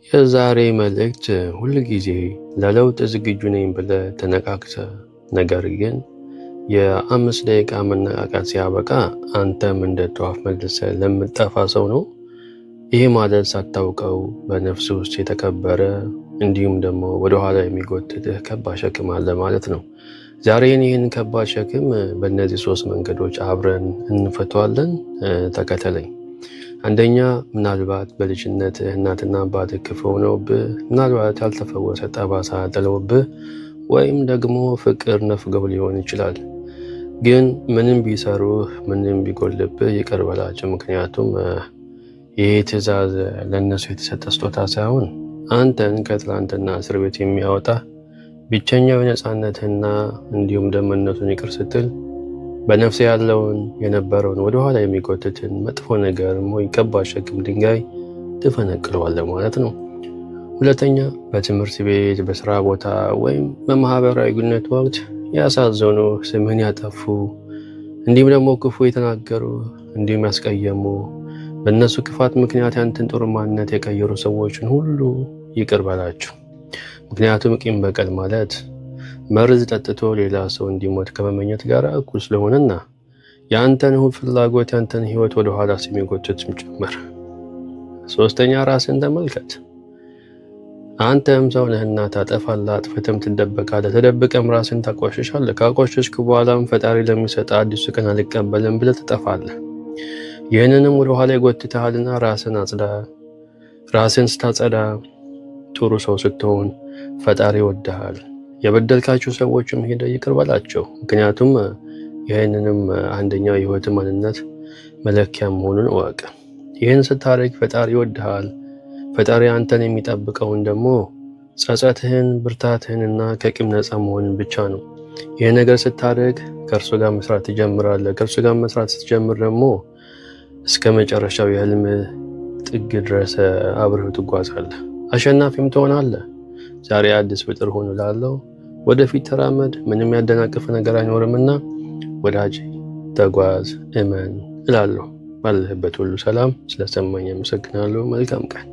የዛሬ መልእክት ሁል ጊዜ ለለውጥ ዝግጁ ነኝ ብለህ ተነቃቅተህ፣ ነገር ግን የ5 ደቂቃ መነቃቃት ሲያበቃ አንተም እንደ ጧፍ መልሰህ ለምትጠፋ ሰው ነው። ይህ ማለት ሳታውቀው በነፍስ ውስጥ የተቀበረ እንዲሁም ደግሞ ወደኋላ የሚጎትትህ ከባድ ሸክም አለ ማለት ነው። ዛሬን ይህን ከባድ ሸክም በእነዚህ ሶስት መንገዶች አብረን እንፈተዋለን። ተከተለኝ። አንደኛ፣ ምናልባት በልጅነት እናትና አባትህ ክፉ ሆነውብህ፣ ምናልባት ያልተፈወሰ ጠባሳ ጥለውብህ፣ ወይም ደግሞ ፍቅር ነፍገው ሊሆን ይችላል። ግን ምንም ቢሰሩህ፣ ምንም ቢጎልብህ ይቅር በላቸው። ምክንያቱም ይህ ትዕዛዝ ለእነሱ የተሰጠ ስጦታ ሳይሆን አንተን ከትላንትና እስር ቤት የሚያወጣ ብቸኛው የነፃነትና እንዲሁም ደግሞ እነሱን ይቅር ስትል በነፍስ ያለውን የነበረውን ወደኋላ የሚጎትትን መጥፎ ነገር ወይ ከባድ ሸክም ድንጋይ ትፈነቅለዋለህ ማለት ነው። ሁለተኛ፣ በትምህርት ቤት፣ በስራ ቦታ ወይም በማህበራዊ ግንኙነት ወቅት ያሳዘኑ፣ ስምህን ያጠፉ፣ እንዲሁም ደግሞ ክፉ የተናገሩ፣ እንዲሁም ያስቀየሙ፣ በእነሱ ክፋት ምክንያት ያንተን ጥሩ ማንነት የቀየሩ ሰዎችን ሁሉ ይቅር በላቸው። ምክንያቱም ቂም በቀል ማለት መርዝ ጠጥቶ ሌላ ሰው እንዲሞት ከመመኘት ጋር እኩል ስለሆነና የአንተን ፍላጎት፣ ያንተን ህይወት ወደ ኋላ የሚጎትትም ጭምር። ሶስተኛ፣ ራስን ተመልከት። አንተም ሰው ነህና ታጠፋለህ፣ አጥፍተም ትደበቃለህ፣ ተደብቀም ራስን ታቆሽሻለህ። ካቆሸሽክ በኋላም ፈጣሪ ለሚሰጥ አዲሱ ቀን አልቀበልም ብለህ ትጠፋለህ። ይህንንም ወደ ኋላ ይጎትትሃልና ራስን አጽዳ። ራስን ስታጸዳ፣ ጥሩ ሰው ስትሆን ፈጣሪ ይወድሃል። የበደልካቸው ሰዎችም ሄደህ ይቅር በላቸው። ምክንያቱም ይህንንም አንደኛው የህይወት ማንነት መለኪያ መሆኑን እወቅ። ይህን ስታደርግ ፈጣሪ ይወድሃል። ፈጣሪ አንተን የሚጠብቀውን ደግሞ ጸጸትህን፣ ብርታትህንና ከቂም ነፃ መሆንን ብቻ ነው። ይህ ነገር ስታደርግ ከእርሱ ጋር መስራት ትጀምራለህ። ከእርሱ ጋር መስራት ስትጀምር ደግሞ እስከ መጨረሻው የህልም ጥግ ድረስ አብረህ ትጓዛለህ፣ አሸናፊም ትሆናለህ። ዛሬ አዲስ ፍጥር ሆኖ ላለው ወደፊት ተራመድ። ምንም ያደናቅፍ ነገር አይኖርምና ወዳጅ ተጓዝ፣ እመን እላለሁ። ባለህበት ሁሉ ሰላም። ስለሰማኝ አመሰግናለሁ። መልካም ቀን።